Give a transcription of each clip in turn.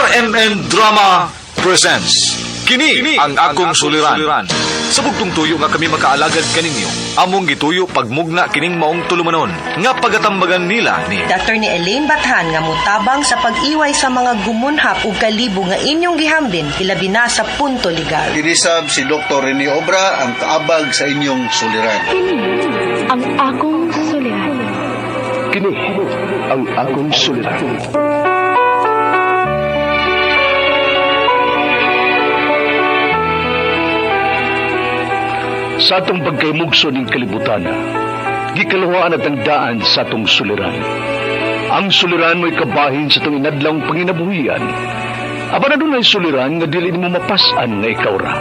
RMN Drama presents Kini ang akong suliran. Sa bugtong tuyo nga kami makaalagad kaninyo, among gituyo pagmugna kining maong tulumanon nga pagatambagan nila ni Attorney Elaine Bathan nga mutabang sa pag-iway sa mga gumunhap ug kalibo nga inyong gihambin hilabi na sa punto legal. Kinisab si Dr. Rene Obra ang kaabag sa inyong suliran. Kini ang akong suliran. Kini ang akong suliran. Sa atong pagkaymugso ning kalibutan, gikaluhaan at ang daan sa atong suliran. Ang suliran mo'y kabahin sa atong inadlawng panginabuhian. Apan adunay suliran nga dili nimo mapas-an nga ikaw ra.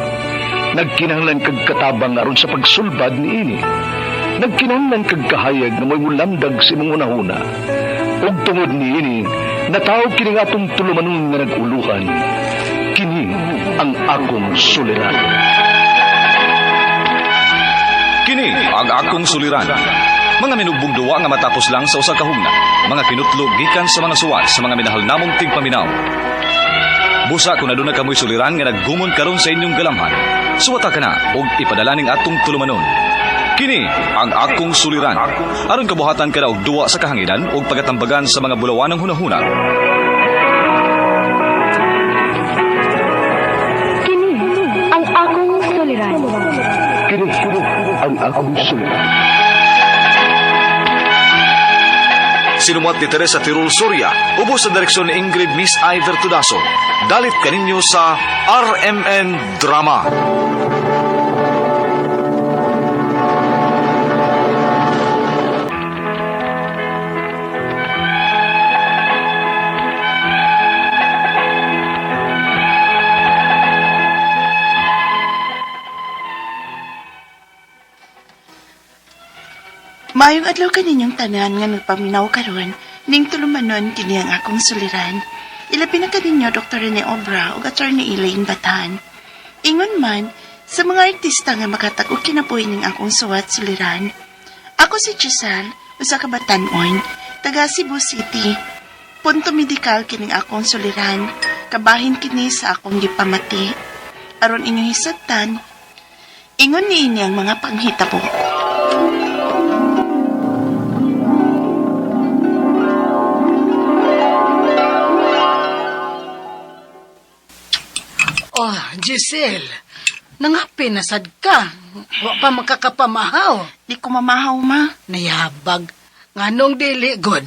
Nagkinahanglan kag katabang aron sa pagsulbad niini. Nagkinahanglan kag kahayag nga mo'y mulamdag sa imong hunahuna. Ug tungod niini, natawag kini nga atong tulumanon nga nag-uluhan. Kini ang akong suliran. Kini ang akong suliran. Mga minugbong duwa nga matapos lang sa usa ka hugna. Mga kinutlo gikan sa mga suwat sa mga minahal namong tigpaminaw. Busa kung aduna kamoy suliran nga naggumon karon sa inyong galamhan. Suwata ka na og ipadala ning atong tulumanon. Kini ang akong suliran. Aron kabuhatan ka na og duwa sa kahanginan og pagatambagan sa mga bulawanang hunahuna. Kini ang akong suliran. Kini ang akong suliran. Sinumuat ni Teresa Tirul Soria, ubos sa direksyon ni Ingrid Miss Iver Tudaso. Dalit kaninyo sa RMN Drama. Maayong adlaw kaninyong tanan nga nagpaminaw karon ning tulumanon kini ang akong suliran. Ilabi na kaninyo Dr. Rene Obra ug Attorney Elaine Batan. Ingon man sa mga artista nga makatag-og kinabuhi ning akong suwat suliran. Ako si Giselle, usa ka batan-on, taga Cebu City. Punto medikal kining akong suliran. Kabahin kini sa akong gipamati. Aron inyong hisabtan, ingon niini ang mga panghitabo. Oh, Giselle, nangapin na sad ka. Wa pa makakapamahaw. Di ko mamahaw, ma. Nayabag. Nganong dili, good.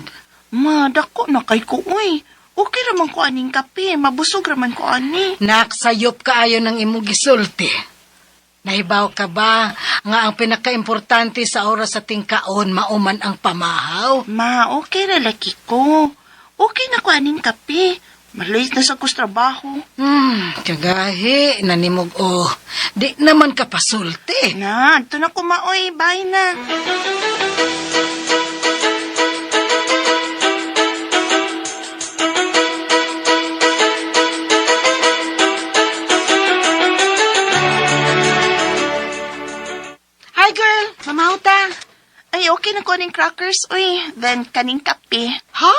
Ma, dako na kay ko, uy. Okay raman ko aning kape. Mabusog raman ko ani. Naksayop kaayo ng imong gisulti. Nahibaw ka ba nga ang pinakaimportante sa oras sa tingkaon mauman ang pamahaw? Ma, okay ra laki ko. Okay na ko aning kape. Malate na sa kus trabaho. Kagahi, nanimog o. Di naman ka pasulti. Na, ito na ko ma, oy. Bye na. Hi girl, mamahaw ta. Ay, okay na ko aning crackers, uy. Then, kaning kape. Ha?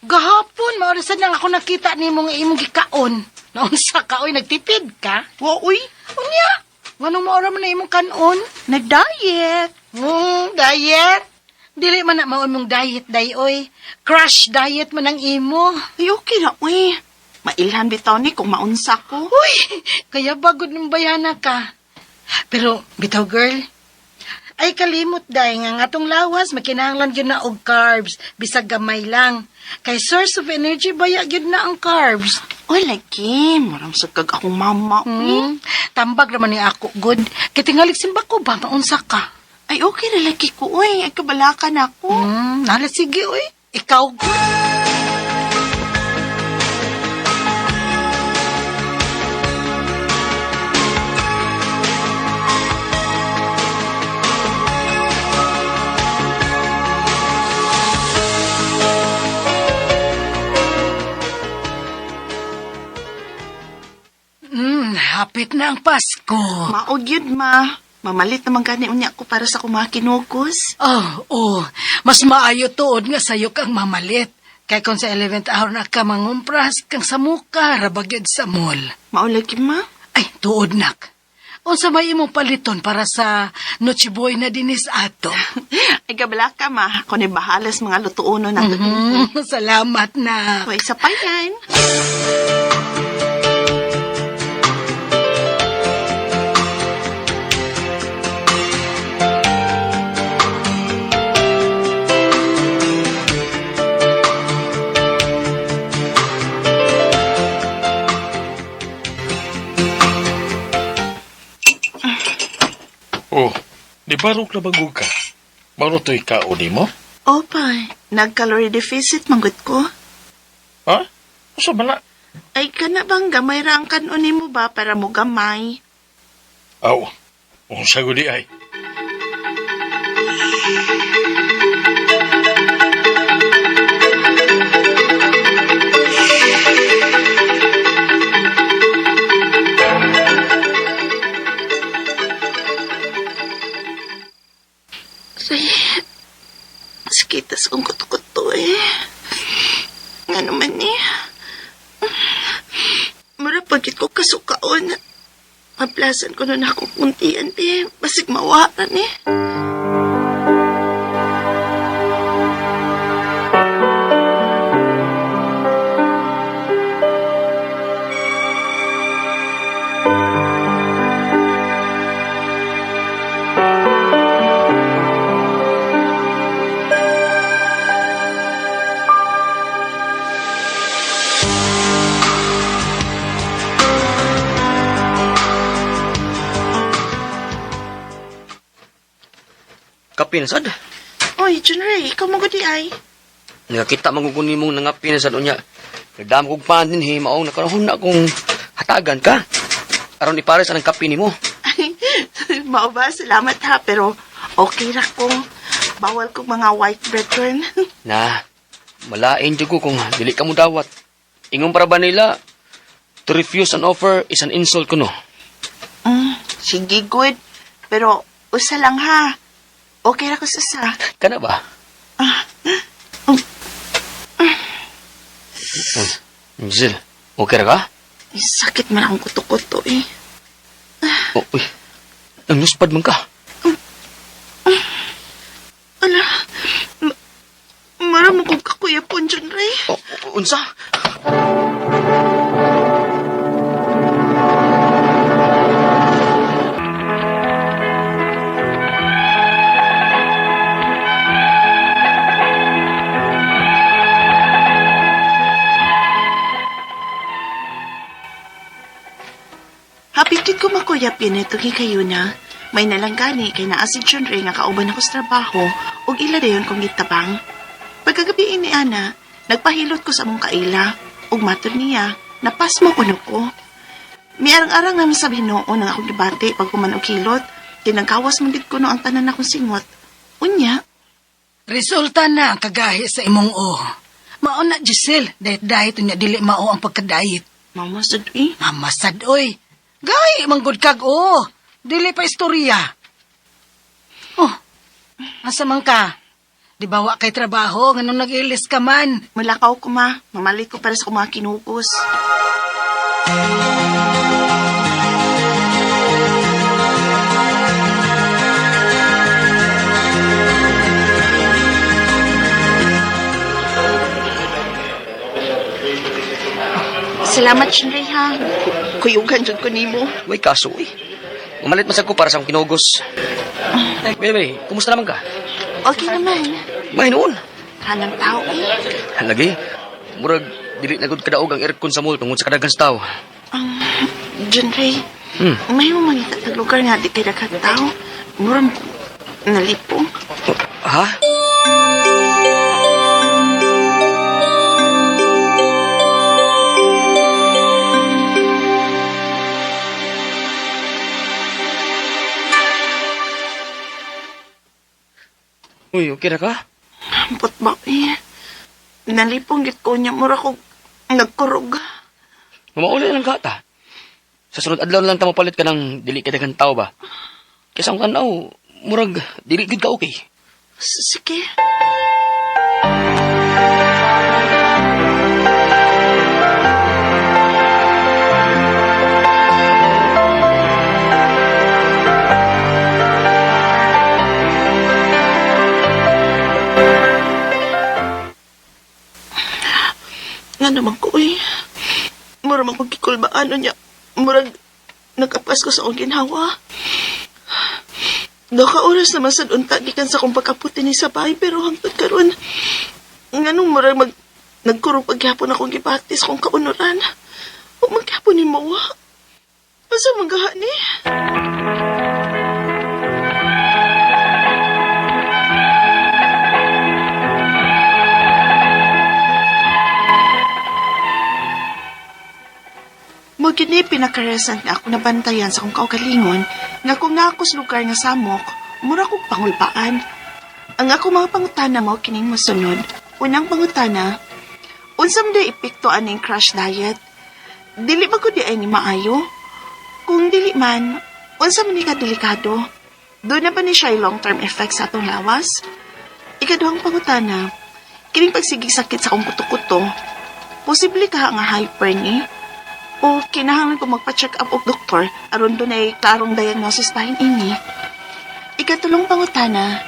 Gahapon, maorasan lang ako nakita nimo nga imong gikaon. Naunsa ka, oy, nagtipid ka? Wa, uy. Unya, nganong maora man na imong kanon? Nag-diet. Diet? Dili man na mao imong diet, day, oy. Crash diet man ang imo. Ay, okay na, uy. Mailhan bitaw ni kung maunsa ko. Uy, kaya bagod ng bayana ka. Pero, bitaw girl, ay kalimot day nga nga atong lawas makinahanglan gyud na og carbs bisag gamay lang. Kay source of energy baya gyud na ang carbs. Uy, lagi. Maram sa kag akong mama, uy. Tambag raman ni ako good. Kay tingali simba ko ba maunsa ka? Ay, okay ra lagi ko, uy. Ay, kabalakan ako. Nala sige oy. Ikaw good. Hapit na ang Pasko. Maog yun, ma. Mamalit naman gani unya ko para sa kumakinugos. Oh, oh, mas maayo tuod nga sayo kang mamalit. Kay kung sa 11th hour na ka mangumpras, kang samuka, rabagyad sa mall. Maulagi, ma. Ay, tuod nak. Unsa may imong paliton para sa Noche Buena dinis ato? Ay, gabala ka, ma. Ako ni bahalas mga lutuono na to. Salamat na. Hoy, sa pa yan. Oh, di barok na bagog ka. Maro to'y kaon nimo? Opa, nag-calorie deficit, manggut ko. Ha? Usa man na? Ay, kana bang gamay ra ang kanon nimo ba para mo gamay? Aw, unsa gud di ay. Ay, sakit tas kong kuto-kuto eh. Nga naman eh. Mura pagkit ko kasukaon. Maplasan ko na akong kuntian eh. Basig mawaran eh. Kapin sad. Oy, John Ray, ikaw mo di ay. Nakakita man ko nimong nangapin sad unya. Nagdam kog pan din hi maong nakarahon na akong hatagan ka. Aron ipares ang kape nimo. Ay, mao ba? Salamat ha, pero okay ra ko. Bawal kong mga white bread ron. Na, malain jud ko kung dili ka mo dawat. Ingon para ba nila to refuse an offer is an insult kuno. Sige, good. Pero usa lang ha. Okay ra ko sa usa. Kana ba? Zil, okay ra ka? Ay, sakit man akong kuto-kuto eh. Oh, uy. Nangluspad man ka. Ala, mara mo kong kakuya po, John Ray. Oh, unsa? Hapit ko makuya pinito kay kayo na. May nalanggani kay naa si John Ray nga kauban ako sa trabaho ug ila dayon kong gitabang. Pagkagabi ni Ana, nagpahilot ko sa among kaila ug matod niya, napasmo kuno ko. Miarang-arang naman sa Ginoo ang akong gibati pag human og hilot, tinangkawas man gid kuno ang tanan akong singot. Unya, Resulta na ang kagahi sa imong o. Mao na, Giselle, dahit-dahit unya dili mao ang pagkadayit. mama sad eh. Mamasad, oy. Gay, manggod kag o. Dili pa istorya. Oh, asa man ka? Di ba wa kay trabaho, nganong nag-ilis ka man? Malakaw ko ma, mamalit ko para sa akong mga kinugos. Salamat, Shinray, ha. Kuyugan dyan ko nimo. May kaso eh. Mamalit man sad ko para sa akong kinugos. By the way, kumusta naman ka? Okay naman. May noon. Hanang tao eh. Lagi, murag dili na gud kadaog ang aircon sa mall tungod sa kadaghan sa tao. John Ray, may mangita tag lugar nga di kay daghang tao. Murang nalipo. Ha? Uy, okay ra ka? Ambot ba eh. Nalipong git ko niya mura ko nagkurog. Mamauli na lang ka ta. Sa sunod adlaw na lang ta mapalit ka ng dili ka daghang tao ba? Kaysa ang tanaw, murag dili gid ka okay. Sige. Nga naman ko, uy. Mura man kong gikulbaan niya. Murag nag-apas ko sa akong ginhawa. Duha ka oras naman sad unta gikan sa akong pag-apot ni sa bahay pero hangtod karon nganong murag nagkurog pagyapon akong gibati sa akong kaunuran. Wa man gyapon ni mowa. Asa man gaha ni? Mo gini pinaka-recent nga ako nabantayan sa akong kaugalingon nga kung naa ko sa lugar nga samok, mura kog pangulbaan. Ang ako mga pangutana mao kining mosunod. Unang pangutana, unsa man day epekto aning crash diet? Dili ba ko di ay ni maayo? Kung dili man, unsa man ni kadelikado? Duna ba ni siya long-term effect sa atong lawas? Ikaduhang pangutana, kining pagsigig sakit sa akong kuto-kuto, posible kaha nga hyper ni? O kinahanglan ko magpa-check up og doktor aron dunay klarong diagnosis bahin ini. Ikatulong pangutana,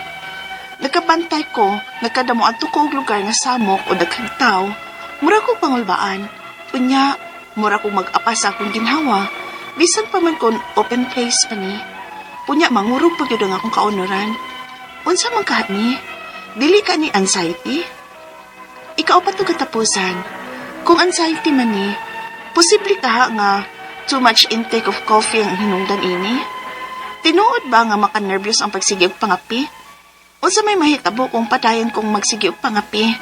nakabantay ko nga kada moadto ko og lugar nga samok o daghang tawo, mura kog pangulbaan. Unya, mura kog mag-apas sa akong ginhawa, bisan pa man kon open place pa ni. Unya, mangurog pa gyud ang akong kaunuran. Unsa man kaha ni? Dili ka ni anxiety? Ikaupat ug katapusan, kung anxiety man ni, posible kaha nga too much intake of coffee ang hinungdan ini? Tinuod ba nga makanerbyos ang pagsige og pangapi? Unsa may mahitabo kung padayon kong magsige og pangapi?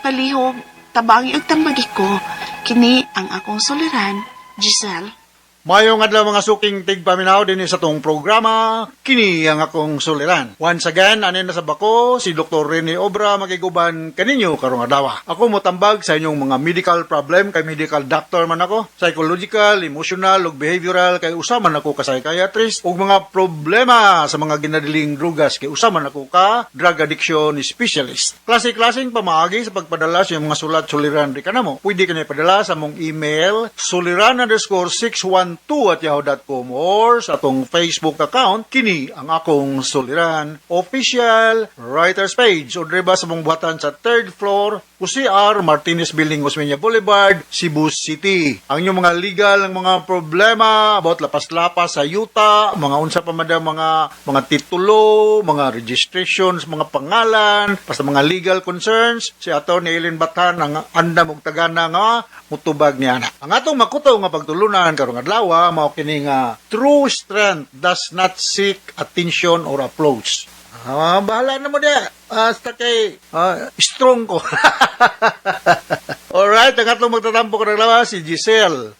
Palihog, tabangi og tambagi ko, kini ang akong suliran, Giselle. Mayong adlaw mga suking tigpaminaw din sa tong programa, kini ang akong suliran. Once again, anin na sa bako, si Dr. Rene Obra makiguban kaninyo karong adlaw. Ako motambag sa inyong mga medical problem, kay medical doctor man ako, psychological, emotional, ug behavioral, kay usa man ako ka psychiatrist, ug mga problema sa mga ginadiling drugas, kay usa man ako ka drug addiction specialist. Klase-klaseng pamaagi sa pagpadala sa inyong mga sulat suliran di kanamo. Pwede ka na ipadala sa mong email suliran_612@yahoo.com or sa atong Facebook account kini ang akong suliran official writers page o ba sa mong buhatan sa third floor UCR Martinez Building, Osmeña Boulevard, Cebu City. Ang inyong mga legal ang mga problema about lapas-lapas sa yuta, mga unsa pa man daw, mga titulo, mga registrations, mga pangalan, basta mga legal concerns, si Atty. Eileen Batan ang andam og tagana nga mutubag niya na. Ang atong makuto nga pagtulunan karong adlaw mao kini nga true strength does not seek attention or applause. Bahala na mo diya. Basta kay strong ko. Alright, ang atong magtatampo karong adlaw si Giselle.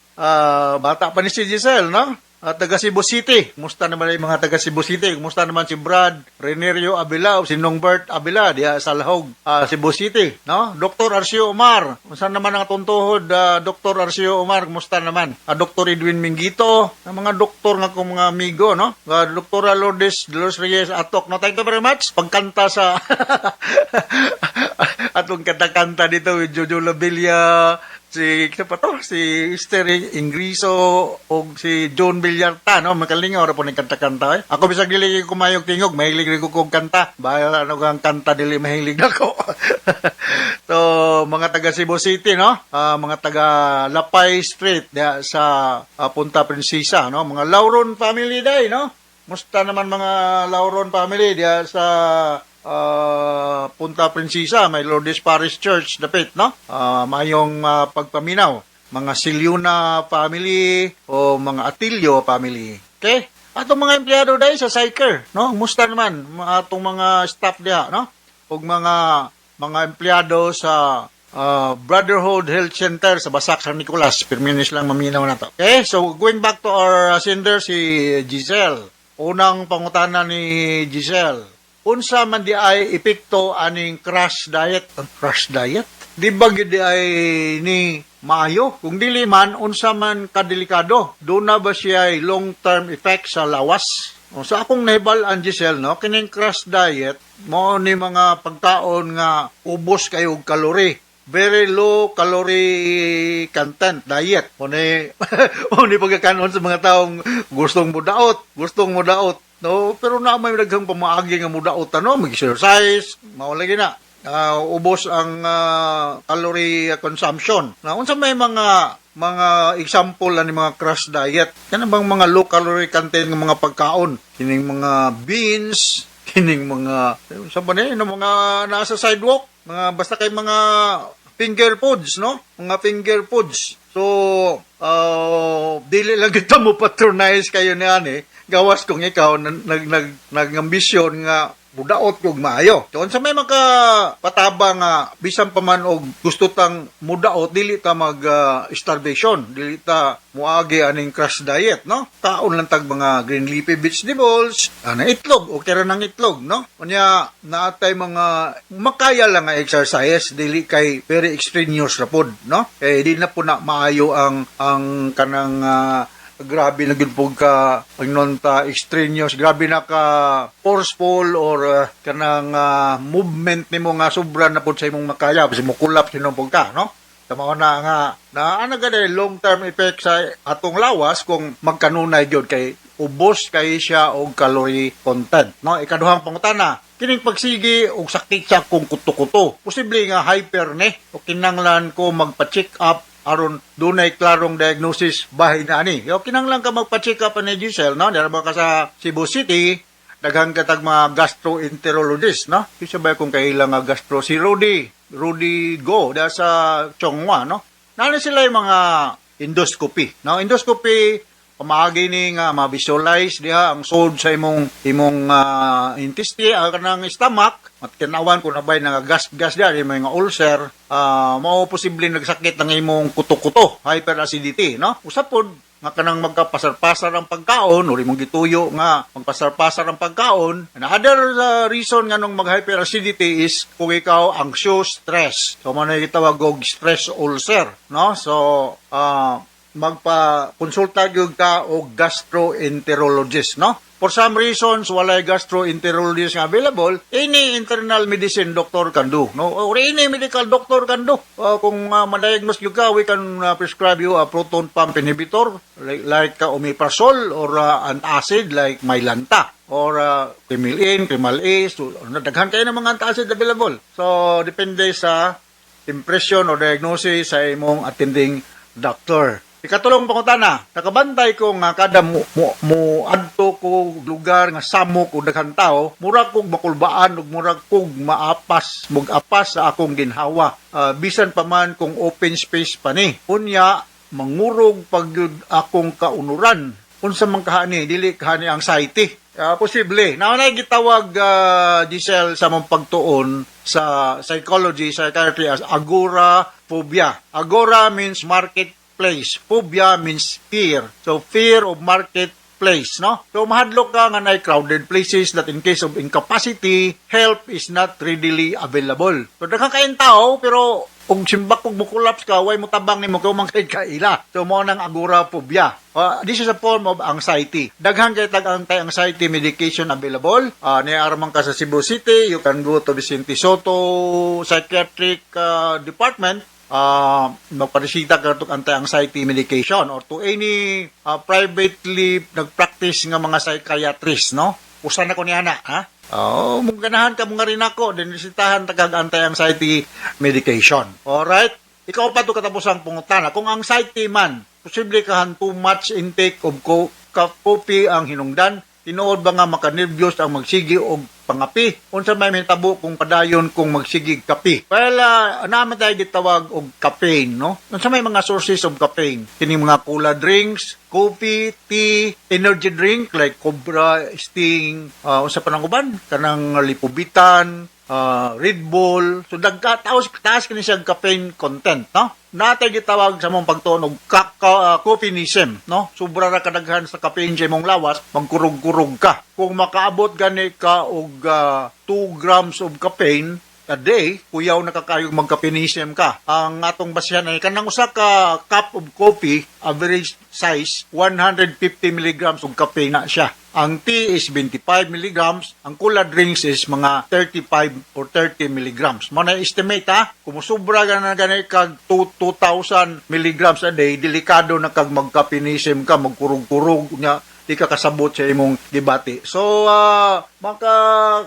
Bata pa ni si Giselle, no? Taga Cebu City. Kumusta naman yung mga taga Cebu City? Kumusta naman si Brad Renerio Abila o si Nong Bert Abila diha sa Lahog, Cebu City, no? Dr. Arcio Omar. Kumusta naman ang atong tuhod, Dr. Arcio Omar? Kumusta naman? Dr. Edwin Mingito, ang mga doktor nga akong mga amigo, no? Dr. Lourdes Dolores Reyes Atok, no? Thank you very much. Pagkanta sa atong kanta-kanta dito with Jojo Labilla, si sino pa to? Si Esther Ingriso o si John Villarta, no? Makalingaw ra po ni kanta-kanta eh. Ako bisag dili ko kumayog tingog, mahilig rin ko kog kanta. Bahala ano kang kanta dili mahilig nako. So, mga taga Cebu City, no? Mga taga Lapay Street diha sa Punta Princesa, no? Mga Lauron family day, no? Musta naman mga Lauron family diha sa Punta Princesa, may Lourdes Parish Church dapit, no? Mayong pagpaminaw. Mga Siliuna family o mga Atilio family. Okay? Atong mga empleyado dahil sa Syker, no? Musta naman atong mga staff diha, no? Ug mga empleyado sa Brotherhood Health Center sa Basak, San Nicolas. Pirminis lang maminaw na to. Okay, so going back to our sender, si Giselle. Unang pangutana ni Giselle. Unsa man di ay epekto aning crash diet? Ang crash diet? Di ba gyud di ay ni maayo? Kung dili man, unsa man kadelikado? Duna ba siya ay long-term effect sa lawas? O, sa akong nahibal-an, Giselle, no, kining crash diet, mao ni mga pagkaon nga ubos kayo og calorie. Very low calorie content diet. Mo ni pagkakanon sa mga taong gustong mudaot, gustong mudaot. No, pero na may daghang pamaagi nga mudaot ano, mag-exercise, mao lagi na. Ubos ang calorie consumption. Na unsa may mga example ani mga crash diet? Kana bang mga low calorie content nga mga pagkaon? Kining mga beans, kining mga sa ba ni, no, mga nasa sidewalk, mga basta kay mga finger foods, no? Mga finger foods. So, dili lang kita mo patronize kayo ni ani. Gawas kung ikaw nag nag nag nagambisyon nga mudaot kog maayo. So, unsa may maka pataba nga bisan pa man og gusto tang mudaot, dili ta mag starvation, dili ta muagi aning crash diet, no? Kaon lang tag mga green leafy vegetables, ana itlog, okay ra nang itlog, no? Unya naatay mga makaya lang nga exercise, dili kay very extraneous ra pod, no? Eh di na po na maayo ang kanang grabe na gyud po ka pagnon ta extraneous, grabe na ka forceful or kanang movement nimo nga sobra na pud sa imong makaya, kasi mo collapse hinuon ka, no? Tama na nga na ano gani long term effect sa atong lawas kung magkanunay gyud kay ubos kay siya og calorie content, no? Ikaduhang pangutana, kining pagsigi og sakit sa akong kuto-kuto, posible nga hyper ni o kinanglan ko magpa-check up aron dunay klarong diagnosis bahin na ani? Yo, kinanglan ka magpa-check up ani, Giselle, no? Dira ba ka sa Cebu City, daghan ka tag mga gastroenterologist, no? Isa ba kung kaila nga gastro, si Rudy Rudy Go da sa Chong Hua, no? Nana sila yung mga endoscopy, no? Endoscopy, pamaagi ni nga ma-visualize diha ang sod sa imong intestine, ang kanang stomach, at tinawan kung nabay nga gas gas diha, yung mga ulcer, mao posible nagsakit ang imong kuto-kuto, hyperacidity, no? Usa pod nga kanang magkapasar-pasar ang pagkaon or imong gituyo nga magpasar-pasar ang pagkaon. Another reason nga nung mag-hyperacidity is kung ikaw anxious, stress. So, mo na gitawag og stress ulcer, no? So, magpa-konsulta gyud ka og gastroenterologist, no? For some reasons, walay gastroenterologist nga available, any internal medicine doctor can do, no? Or any medical doctor can do. Kung ma-diagnose gyud ka, we can prescribe you a proton pump inhibitor like omeprazole or antacid like Mylanta or Kremil-N, Kremal A, so, daghan kayo ng mga antacid available. So, depende sa impression or diagnosis sa imong attending doctor. Ikatulong pangutana, nakabantay ko nga kada mo adto ko lugar nga samok o daghang tao, murag kog makulbaan ug murag kog maapas, mug-apas sa akong ginhawa. Bisan pa man kung open space pa ni. Unya, mangurog pag gyud akong kaunuran. Unsa man kahani, dili kahani anxiety? Posible. Na gitawag, Giselle, sa mong pagtuon sa psychology, psychiatry as agoraphobia. Agora means marketplace. Phobia means fear. So fear of marketplace, no? So mahadlok ka nga na crowded places that in case of incapacity, help is not readily available. So daghan kayong tao pero kung simbak kung mo-collapse ka, way mo tabang nimo kay man kay kaila. So mo nang agoraphobia. This is a form of anxiety. Daghan kay tag anti-anxiety medication available. Niara man ka sa Cebu City, you can go to Vicente Sotto Psychiatric Department, magparesita ka og anti-anxiety medication or to any privately nagpractice nga mga psychiatrist, no? Usa na ko niya na, ha? Oh, mung ganahan ka mo nga rin ako, then resitahan tagag anti-anxiety medication. Alright? Ikaw pa to katapusang pangutana. Kung anxiety man, posible kahan too much intake of coffee ang hinungdan? Tinuod ba nga makanervyos ang magsigi og pangapi? Unsa may mahitabo kung padayon kung magsigi kape? Well, naman tayo gitawag og caffeine, no? Unsa may mga sources of caffeine? Kini mga cola drinks, coffee, tea, energy drink like Cobra, Sting, unsa pa nang uban? Kanang Lipovitan, Red Bull. So dagka taas taas kini siya caffeine content, no? Natay gitawag sa mong pagtuon og caffeineism, no? Sobra ra kadaghan sa caffeine sa imong lawas, magkurog-kurog ka. Kung makaabot gani ka og 2 grams of caffeine a day, kuyaw na kakayog magka-caffeineism ka. Ang atong basihan ay kanang usa ka cup of coffee, average size, 150 milligrams of caffeine na siya. Ang tea is 25 milligrams, ang cola drinks is mga 35 or 30 milligrams. Mo na estimate ha, kung sobra ka na gani kag 2,000 milligrams a day, delikado na kag magka-caffeineism ka, magkurog-kurog nya. di ka kasabot sa imong gibati. So maka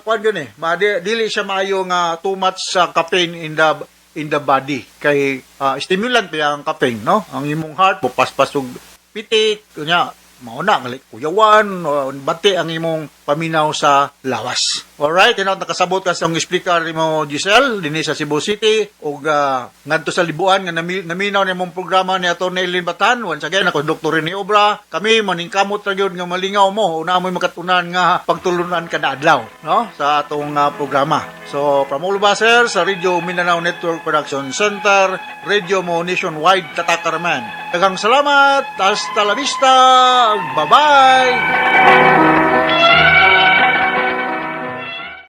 kuan yun eh, dili siya maayo nga too much sa caffeine in the body kay stimulant pa ang caffeine, no? Ang imong heart mopaspas og pitik unya, mao na nga kuyawan o bati ang imong paminaw sa lawas. Alright, hinaut nakasabot ka sa akong explicar nimo, Giselle, dinhi sa Cebu City ug ngadto sa Libuan nga naminaw nimong programa ni Atty. Eileen Batan. Once again, ako Dr. Rene Obra. Kami maningkamot ra gyud nga malingaw mo. Una mo'y makatunan nga pagtulunan kada adlaw, no, sa atong programa. So, from all of us here sa Radio Mindanao Network Production Center, Radio mo nationwide, tatakaraman. Daghang salamat. Hasta la vista. Bye-bye.